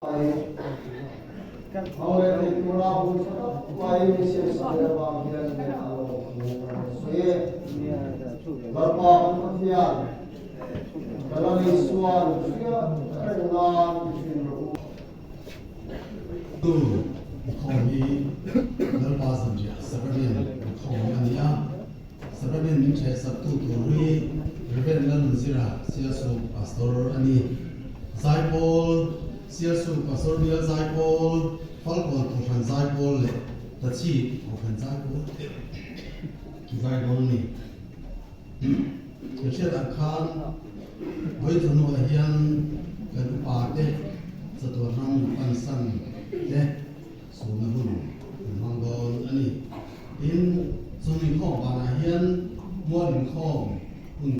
Hmang leh thei tura hun tha tak mai min siamsak leh avang hian min a lawm thu kan rawn sawi e. Lalpa kan Pathian, ka la nei suan hriat reng nan i hrin rawh u. Tu inkhawm hi Lalpa zanriah Sacrament inkhawm a ni a, Sacrament min ṭhehsaktu tur hi Rev. Lalnunzira Sialsuk Pastor a ni. Zaipawl, Sialsuk Pastor Bial Zaipawl, Falkawn Kohhran Zaipawl leh Tachhip Kohhran Zaipawl te zaipawl a ni. Ka hriat ang khan Vawithawhnuah hian kan upa te chatuan ram pansan te Suhna hun an hmang dawn a ni. Tin, chun inkhawm vanah hian mual inkhawm hun.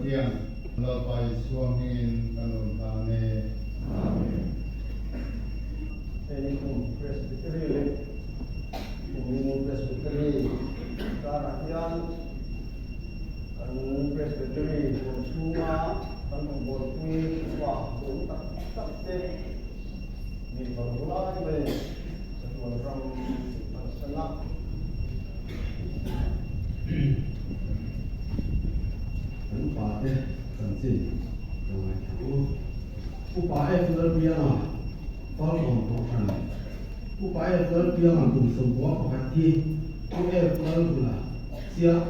Pathian, Lalpa Isua hmingin kan rawn hlan e. Amen. Hei kum Presbytery leh kumin Presbytery karah hian kan Presbytery huam chhunga kan rawngbawlpui upa bawm tak tak te mi vang lai mai chatuan ram an san a. Kan pate chanchin ka ngaithla u. Upa F Lalpianga Falkawn Kohhran Upa F Lalpianga kum sawmkua pakhat hi Pu F Lalhula chiah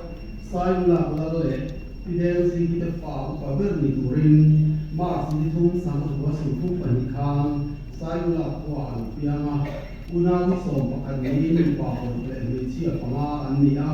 Sailulak Lal leh Pi Deng Zingkite fa upa ber ni turin March ni thum sangkua sawmthum pahnih khan Sailulak khua a lo piang a. Unau 11 niin mipa paruk leh hmeichhia panga an ni a,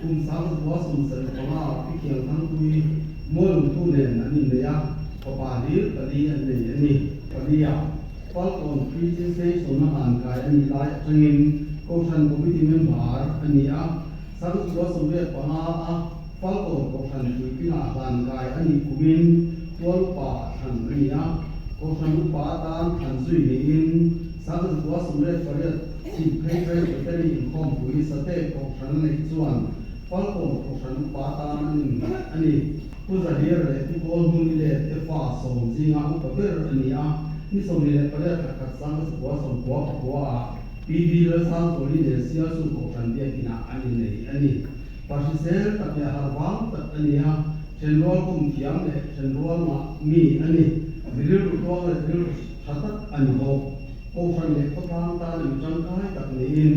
kum 1975 Pi Khiangthangpui Mualungthu nen an innei a, fapa hlir pali an nei a ni. Palia, Falkawn Preaching Station-a han kai a nih lai atangin Kohhran Committee member a ni a, 1985 a Falkawn Kohhran Puipinah hlan kai a nih kumin Tualupa a thlan a ni a, Kohhran upa atan thlan zui niin 1988 chhim phei Presbytery inkhawmpui Sate Kohhran neih chuan Falkawn Kohhran upa tan an innghat a ni. Pu Zahir leh Pu Kawlhmun i let te fa sawm zinga upa ber a ni a, ni 28 thla khat 1999 ah PB Lalsangzuali nen Sialsum Kohhran biakinah an innei a ni. Pa hrisel tak leh harhvang tak a ni a, thenrual kum thiam leh thenrual ngah mi a ni. Mi rilru tluang leh rilru tha tak a ni bawk. Kohhran leh khawtlang tan mi tangkai tak niin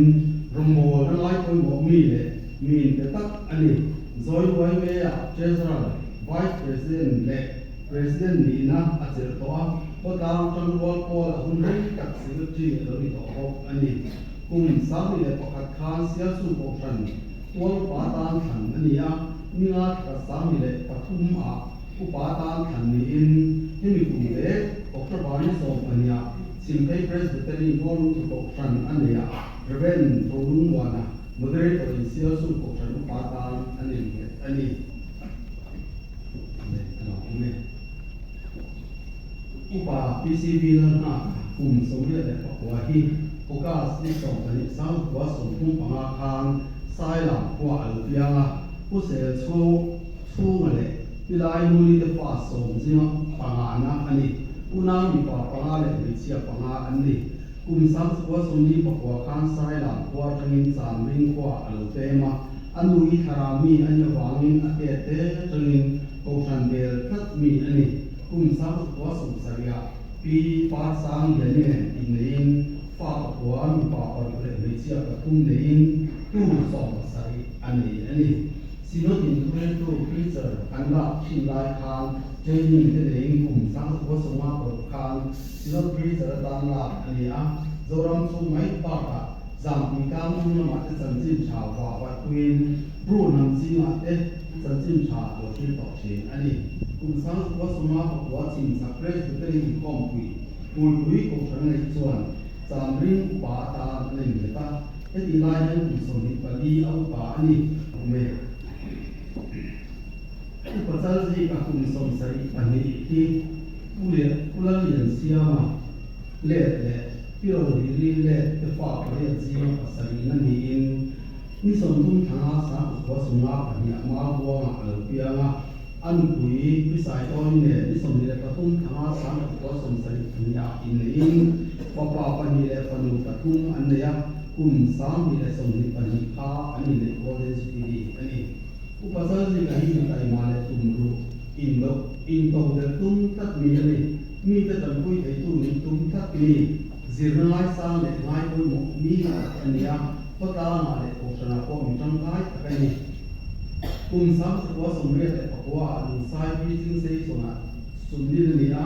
rawngbawlna ngai pawimawh mi leh mi inte tak a ni. Zawi YMA-ah Treasurer, Vice President leh President nihna a chelh tawh a, khawtlang tangrual pawl a hun rei tak Secretary a lo ni tawh bawk a ni. Kum 11 khan Sialsum Kohhran tual upa tan thlan a ni a, ninga thla 13 ah upa tan thlan niin hemi kum leh October ni 12 ah Chhimphei Presbytery Mualungthu Kohhran a nei a, Rev. Tholungmuana, Moderator in Sialsum Kohhran upa tan a nei nghet a ni. Leh a lo awm e. Upa PCV Lalhnaka kum 89 hi August ni 12 1935 khan Sailam khua a lo piang a, Pu Sel Chhunga leh Pi Lai Nuli te fa sawm zinga pangana a ni. Unau mipa panga leh hmeichhia panga an ni. Kum 1949 khan Sailam khua atangin Chamring khua a lo pem a, a nu i thlarau mi a ni avangin a te te atangin Kohhran bel tlat mi a ni. Kum 1970 Pi Parsang Liani nen inneiin fa pakua mipa paruk leh hmeichhia pathum neiin tu 17 a nei a ni. Synod in thureltu preacher an lak thin lai khan training te neiin kum 1956 khan Synod preacher atan lak a ni a, Zoram chhung mai bakah Zampui tlang hnung lamah te chanchin tha vah vaihpuiin Bru hnam zingah te chanchin tha lo hril tawh thin a ni. Kum 1959 chhimchak Presbytery inkhawmpui Pulpui Kohhran neih chuan Chamring upa atan a innghet a, hetih lai hian kum 24 a upa a ni. Awm e. Upa Chalzika kum 72 hi Pu leh Pu Lalliansiama let leh Pi Rohlili let te fa pariat zinga pasarihna niin ni 30 thla 1952 Malbuangah a lo piang a, a nupui Pi Saitawni nen ni 23 thla 1972 inneiin fapa pahnih leh fanu pathum an nei a, kum 2022 kha an inneih Golden Jubilee a ni. Upa Chalzika hi mi taima leh tum ruh in loh in to del tum tlat mi a ni. Mite tanpui theitu nih tum tlat mi, zirna ngaisang leh ngai pawimawh mi tak a ni a, khawtlangah leh kohhranah pawh mi tangkai tak a ni. Kum 1989 ah Lungsai Preaching Station-ah sumlin a ni a,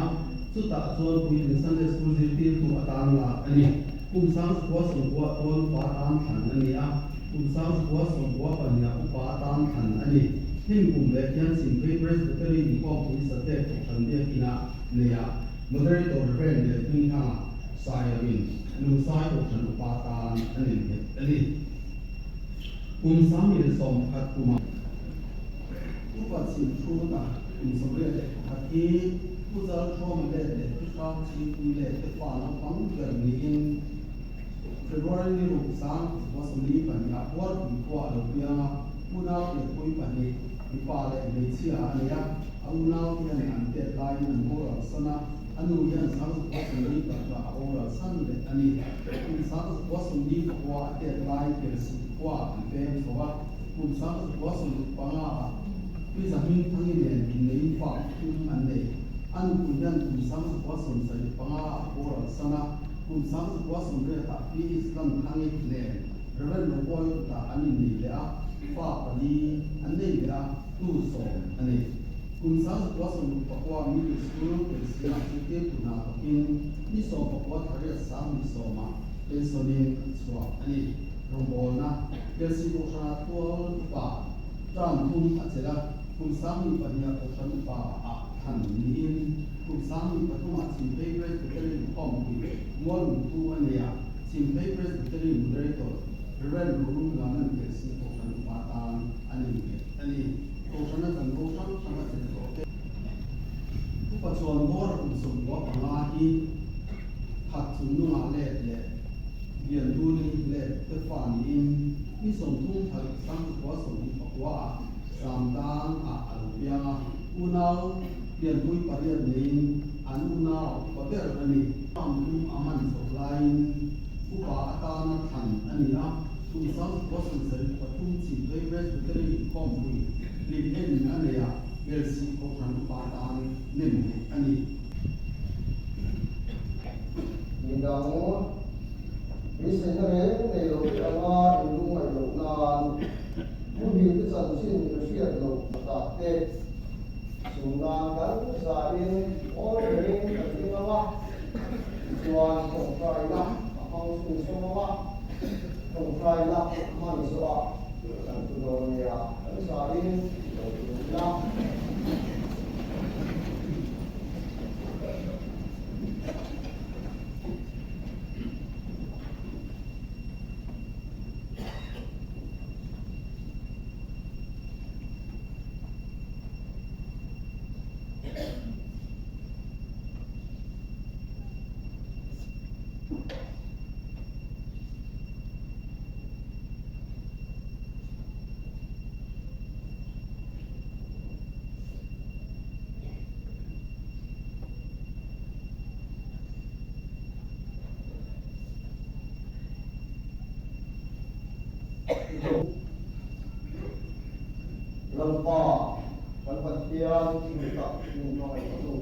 chutah chuan puitling Sunday School zirtirtu atan lak a ni. Kum 1999 tual upa atan thlan a ni a, kum 1992 upa atan thlan a ni. Hemi kum leh hian Chhimphei Presbytery inkhawmpui Satek Kohhran Biakinah neia Moderator Rev. Lianhmingthanga Sailoin Lungsai Kohhran upa atan a innghet a ni. Kum 1011 kumah upa chhimchhuta. Kum 81 hi Pu Zalthuama let leh Pi Hrangchhingpui let te fa naupang ber niin February ni ruk sang 32 ah Huarpui khua a lo piang a, unau pianpui pahnih, mipa leh hmeichhia a nei a, a unau te hian an tet laiin an boral san a, a nu hian 1940 ah a boral san leh a ni. Kum 1949 a tet lai Kelsih khua an peng chho a, kum 1965 ah Pi Zahmingthangi nen inneiin fa pathum an nei. A nupui hian kum 1975 ah a boral san a, kum 1980 ah Pi Islam Thangi nen Rev. Robawi kutah an innei leh a, fa pali an nei leh a, tu sawm a nei. Kum 1969 Middle School Pension ah zirtirtu hna thawkin ni sawmpakua thariat sanghnih sawmah pension-in an chhuak a ni. Rawngbawlna, Kelsih Kohhrana tual upa term thum a chelh a, kum 2002 Kohhran upa ah thlan niin kum 2003 ah Chhimphei Presbyterian Khawmpui mualungtu a nei a, Chhimphei Presbyterian Moderator Rev. Rurung Lanan Kelsih Kohhran upa tan a ni nghet a ni. Kohhrana chanvo hrang hrang a chelh tawh te. Upa chuan bawr a kum 95 hi khat chung nungah let leh Lianduni let te fa niin ni 30 thal 1929 ah Samtang ah a lo piang a, unau pianpui pariat neiin an unau upa ber a ni. Ram thum a man chhoh laiin upa atana thlan a ni a, kum 1973 Chhimphei Presbytery inkhawmpui hlim en a nei a, Kelsih Kohhran upa atan nem nghet a ni. Midang beiseina reng nei lo te anga inlungngaih loh nan muhil te chanchin ka hriat loh tak te sum nan kan zahin awi berin kan ding ang a, tichuan tawngtaina a hmang chhunzawm ang a, tawngtaina a hman zawhah kan thu dawn nia kan zahin lo tum ila. Lalpa kan Pathian thil tak min hmangaihtu.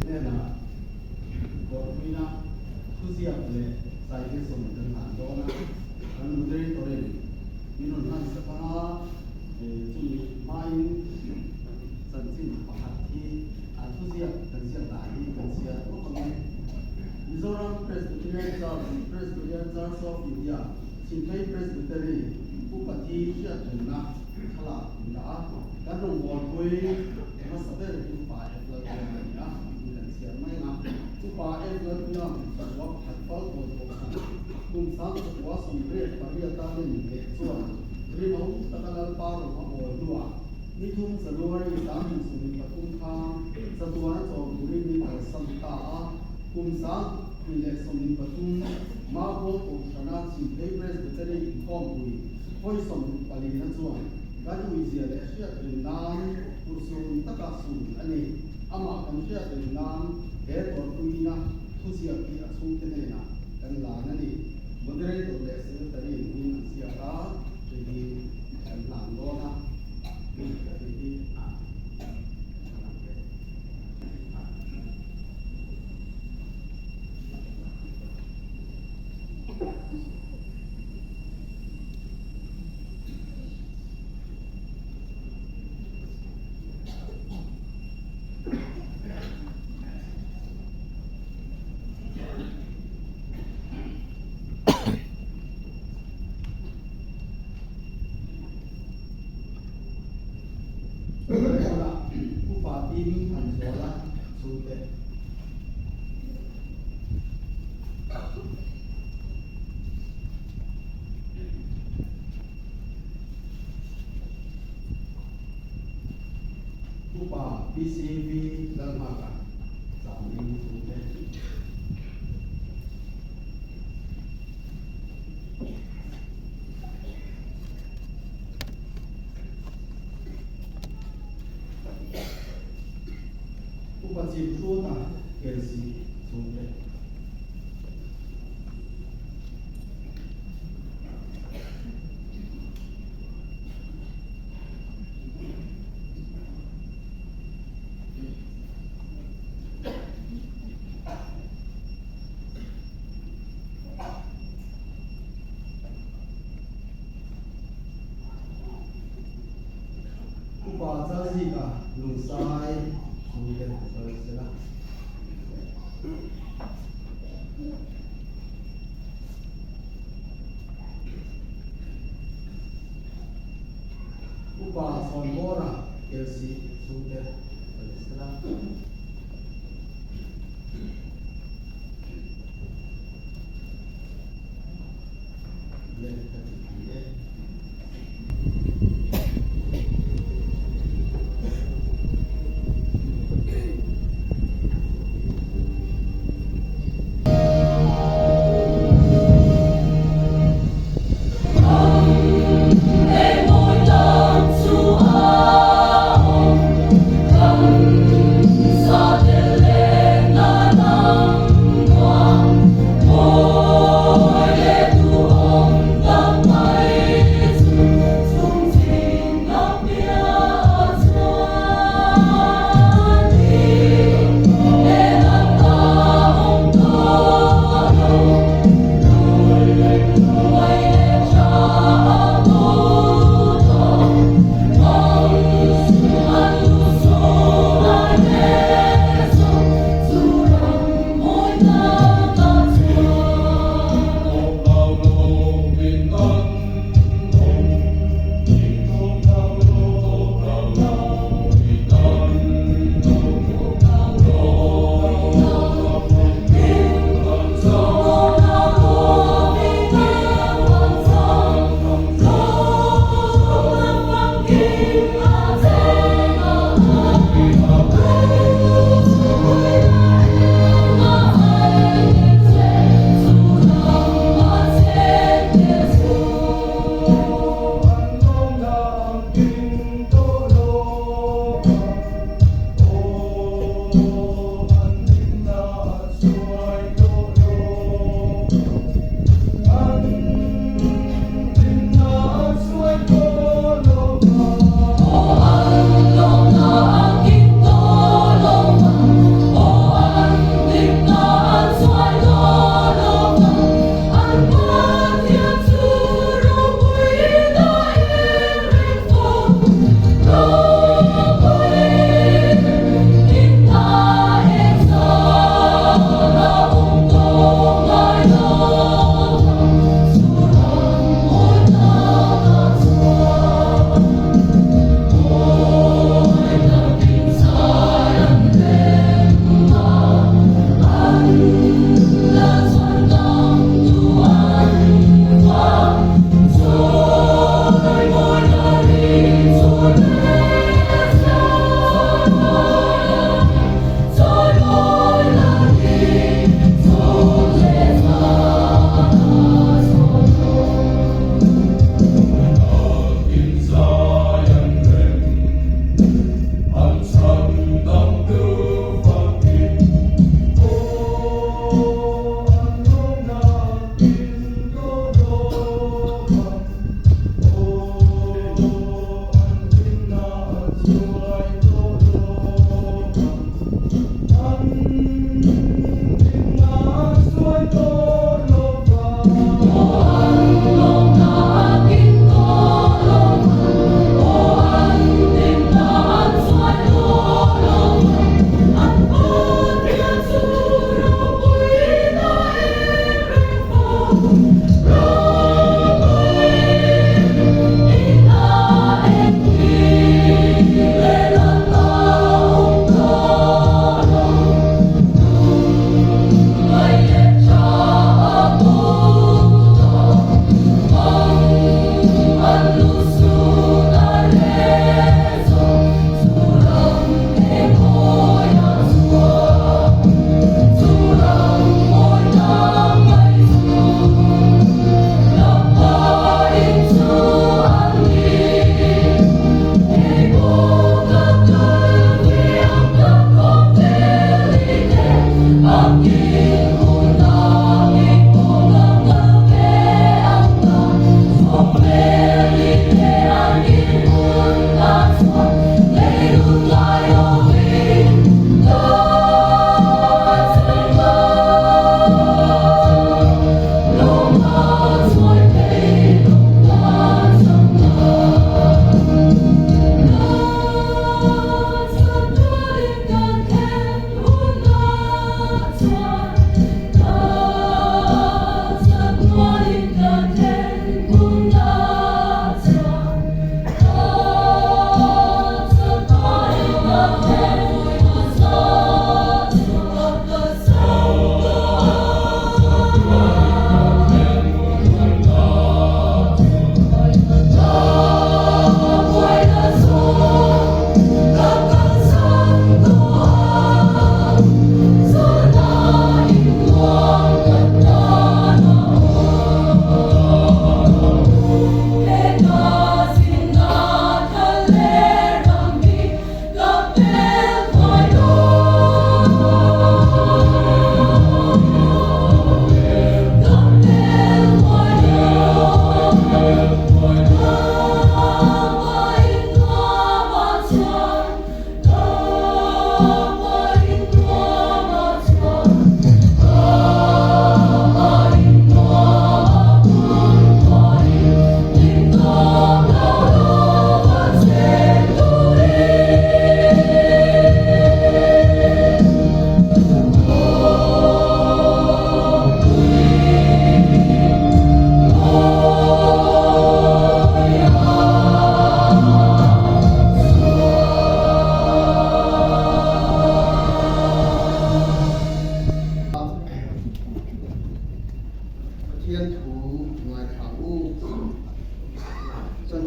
Hnenah Kawrpuina thuziak leh zaihism kan hlan dawn a, kan moderator-in min rawn hlan sak ang a, chumi hmain chanchin pakhat hi a thuziak kan ziak dan hi kan chhiar lawk ang e. Mizoram Presbyterian Church, Presbyterian Church of India, Chhimphei Presbytery, Upa Thi hriatrengna thlalak an dah a, kan rawngbawlpui hmasa ber hi Upa F. Lalpiang a ni a, tih kan chhiar mai ang a. Upa F. Lalpiang zakua pakhat fal tawi pawh khan kum 1988 a len leh chuan rinawm taka Lalpa rawng a bawl hnuah ni thum January 2023 khan chatuana chawl turin min kalsan ta a, kum 2023 Marble Kohhrana Chhimphei Presbytery inkhawmpui hawi 24 na chuan kan uizia leh hriat reng nan urhsun taka sun a ni. Amah kan hriat reng nan he tawrhpuina thuziak hi a chhungte hnenah kan lan a ni. Moderator leh Secretary hming an ziak a, hei hi kan hlan dawn a, hei hi a lang ve. Tunah Upa Pi Hmingthanzuala chhungte. Upa PCV Lalhmaka Chamling chhungte. Upa Chhipchhuata Kelsi chhungte. Upa Chalzika Lungsai chhungte kal sela. Upa Chhawnbawra Kelsi chhungte kal sela.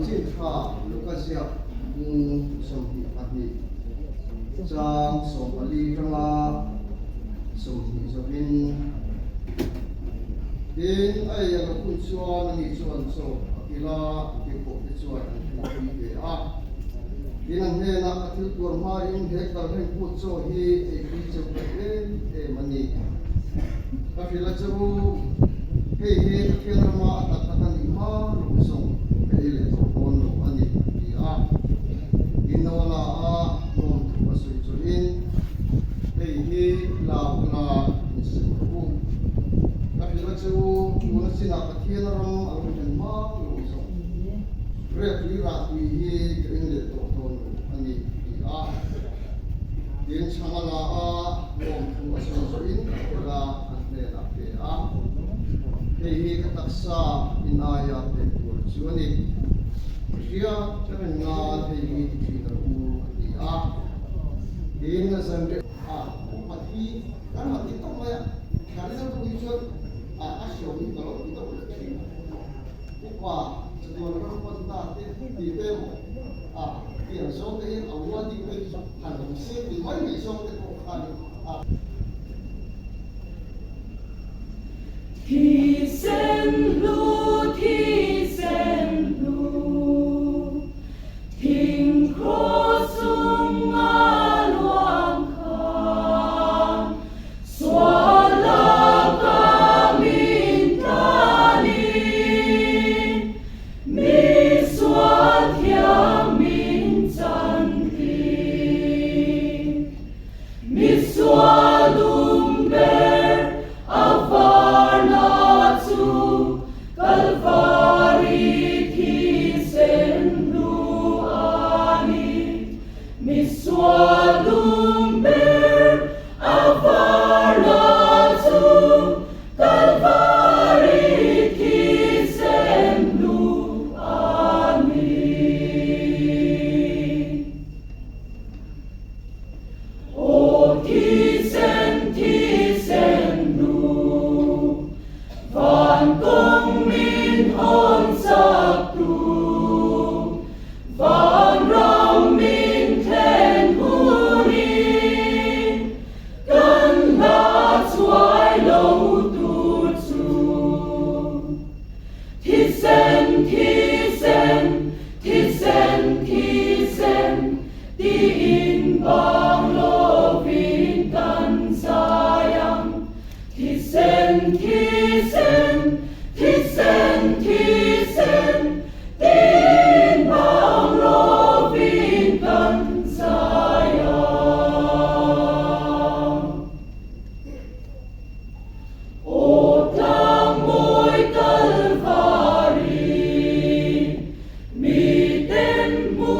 Chanchin Tha Luka ziak bung 22 chang 14 tanga 20 zawhin tin a ei a lo hun chuan ani chuan chaw a kil a, tirhkohte chuan an thilpui ve a. Tin an hnenah ka thil tuar hmain he kalhleng kut chaw hi eipui cheu ka ti em em a ni. Ka hrilh a che u, hei hi Pathian rama a tak tak a nih hma lo zawng ka ei leh tawh dawn lo a ni, a ti a. Tin no a la a, lawmthu a sawi chawlhin, Hei hi la ula insim rawh u. Ka hrilh a che u, tuna chinah Pathian ram a lo thlen hma lo zawng Riakpui rahtui hi ka in leh tawh dawn lo a ni, a ti a. Tin chhang a la a, lawmthu a sawi zawhin a hrilh a, an hnen a pe a. Hei hi ka taksa in aia pek tur chu a ni. Hria ka rin nan hei hi ti thin rawh u, a ti a. Tin zanriah a upat hi kan han ti tawp mai a, kan rilru hi chuan a hriau hi ka lo ti deuh leh thin a. Upa chatuan ram pan ta te ti te emaw a tiang zawng te hian a wording te hi han awm se ti mai mai zawng te pawh kha ni a. Thisen hlu, thisen hlu, thing cross chunga luang khan sual laka min tlanin mi sual thiam min chantir. Mi sual dum ber a varna chu Kalvari thisen hlu a ni. Mi sual dum ber a varna chu Kalvari thisen hlu a ni. Aw thisen, thisen hlu, van kawng min hawn sak tu, van ram min thlen hunin, kan hla chuai lo tur chu. Thisen, thisen, thisen, thisen, Tiin bang lovin kan zai ang. Thisen, thisen, thisen, thisen, tiin bang lovin kan zai ang. Aw tlang mawi Kalvari, Miten hmu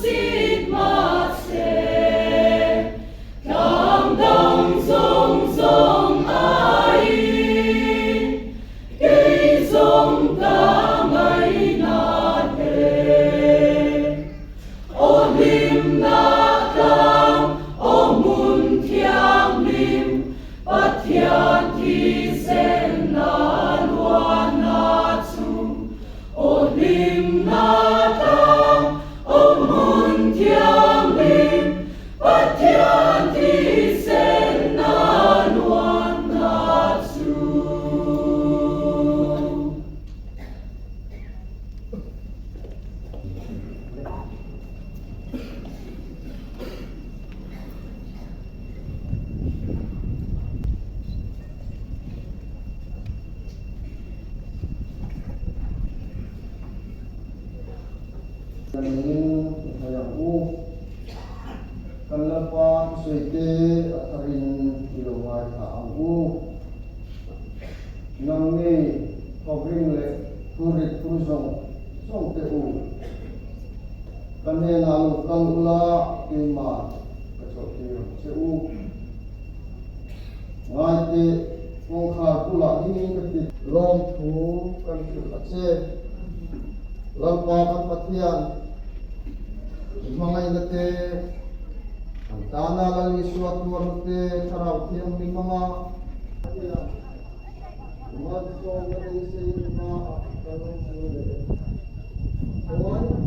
chit mahse, tlang dang zawng zawng aiin kei zawng ka ngaina hle. Aw hlimna tlang, aw hmun thianghlim, Pathian thisen a luanna chu. Aw hlimna tlang, aw hmun thianghlim, Pathian thisen a luanna chu. Nangin i thei ang u. Kan Lalpa thusawi te a tharin i lo ngaithla ang u. Nangni thawkrim leh phurrit phur zawng zawng te u, ka hnenah lo kal ula keimah ka chawlhtir ang che u. Ngaite, kawngkhar bulah dingin ka ti. Lawmthu kan hrilh a che. Lalpa kan Pathian, i hmangaihna te, kan tana Lal Isua tuarna te Thlarau Thianghlim hmanga Pathian, i malsawmna beisei hmaah kan awm chu leh. Khawi.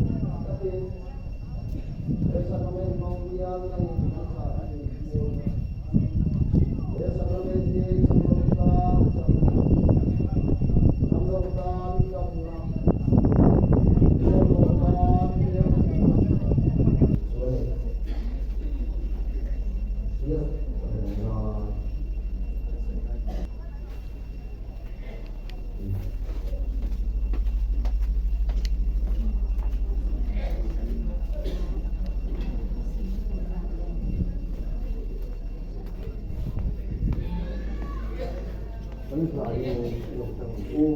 Kan zaiin i lo tang ang u.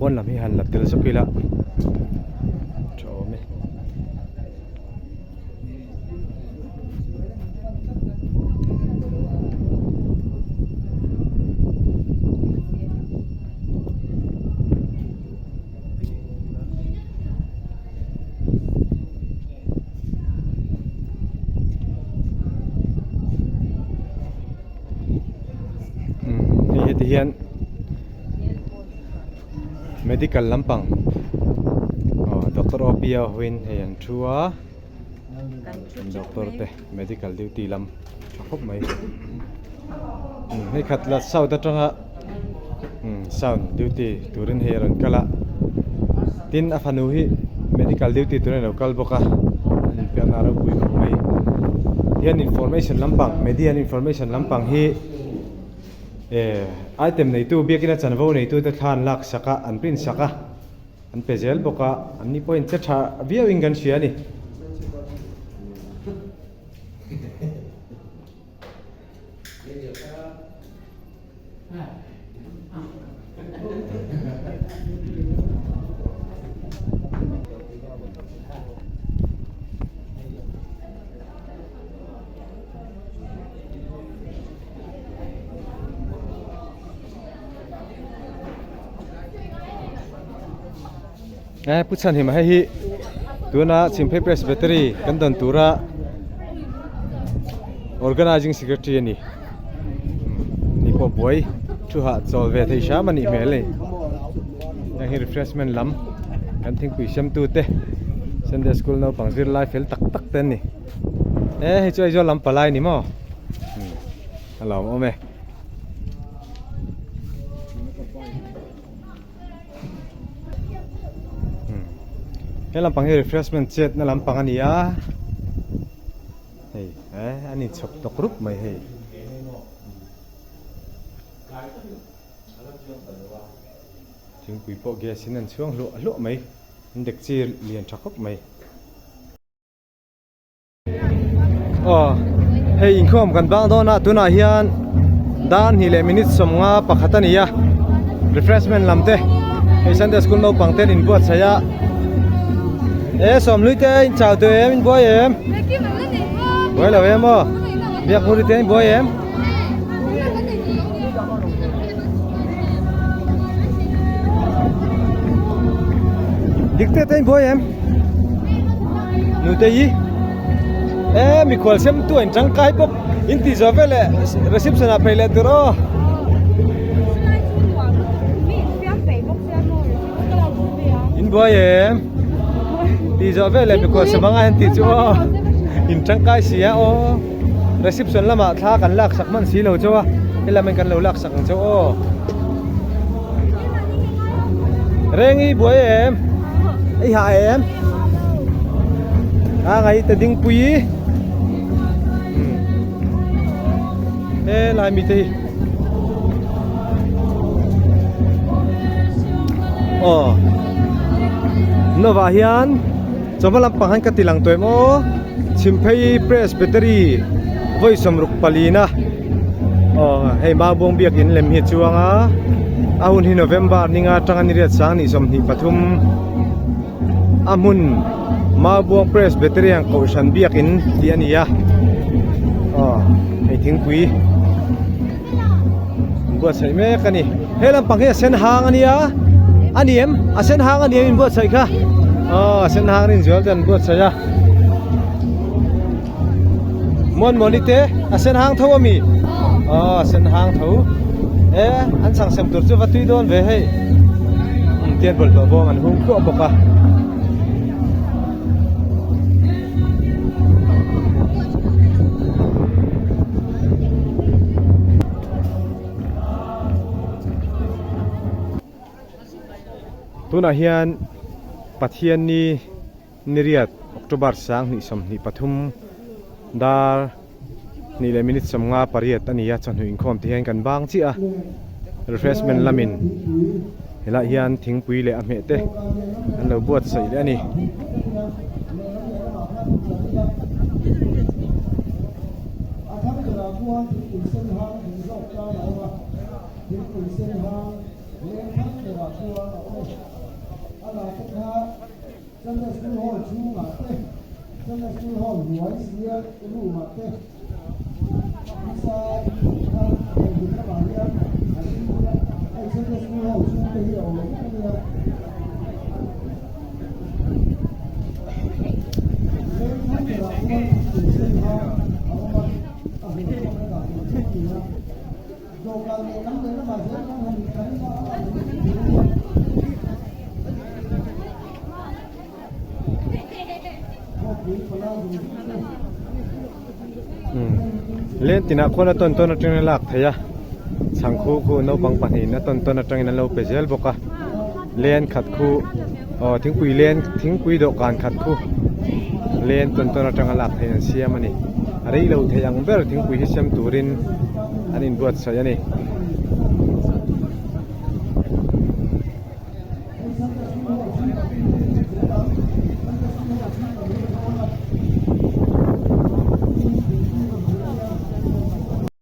Pawn lam hi han la tel zawk ila tha awm e. Hei heti hian medical lampang aw doctor opia hoin hei an thu a doctor te medical duty lam tha khawp mai hei khat la south atanga sound duty turin hei a rawn kal a tin a fanu hi medical duty turin a lo kal bawk a an inpiahna a ropui khawp mai hian information lampang media information lampang hi eh item neitu biakina chanvo neitu te thla an lak sak a an print sak a. An pe zel bawk a, an ni pawhin che tha viauin kan hria a ni. Eh pu chhan him a hei hi tuna Chhimphei Presbytery kan dawn tura organizing secretary a ni ni pawh buai thu hah chawl ve thei hram a nih hmel a ni heng hi refreshment lam kan thingpui siam tu te Sunday school naupang zirlai fel tak tak te an ni eh hei chu Aizawl lam palai a ni maw a lawmawm e. He lampang hi refreshment chet na lampang a ni a hei eh an inchhawp tawk rup mai hei. Thingpui pawh gas in an chhuang hluah hluah mai an dekchi lian tha khawp mai. Aw hei inkhawm kan bang dawn a tunah hian dan hnih leh minute sawmnga pakhat a ni a refreshment lam te hei sunday school naupang te an inbuatsaih a e sawmhlui te in chau tawh em in buai em buai lo em aw biakmuri te in buai em. Dik te te in buai em. Nute hi e mikhual sem tu a in tangkai bawk in tih zawh veleh reception ah phei leh tur aw. In buai em tih zawh veleh mikhual sem anga hian tih chu aw in tangkai si a aw reception lamah thla kan lak sak hman si lo chauh a helai ah kan lo lak sak ang chauh aw. Reng i buai em? I hah em? A ngai ta ding pui. He lai mi te hi. Aw. Nova hian chawhma lampang hian ka ti lang tawh em aw. Chhimphei Presbytery vawi sawmruk palina. Aw hei Maubuang biakin lem hi a chuang a a hun hi November ninga atanga ni riat sang ni 23 a hmun Maubuang Presbyterian Kohhran biakin tih a ni a aw hei thingpui buatsaih mek a ni he lampang hi a sen hang a nia a ni em a sen hang a ni em inbuatsaih kha aw a sen hang rinzual te an buatsaih a muan mawni te a sen hang tho a mi aw a sen hang tho e an chhang sem tur chu va tui dawn ve hei tian bawlhhlawh bawm an hung khuah bawk a. Tunah hian Pathianni niriat October 2023 dar hnih leh minute 58 a ni a chawhnu inkhawm te hian kan bang chiah a refreshment lamin helaiah hian thingpui leh a hmeh te an lo buatsaih leh a ni. Len tinah khuan a tawn tawn atangin a lak theih a chhangkhu khu naupang pahnihin a tawn tawn atangin an lo pe zel bawk a len khat khu aw thingpui len thingpui dawhkan khat khu len tawn tawn atanga lak theih an siam a ni a rei lo theih ang ber thingpui hi siam turin an inbuatsaih a ni.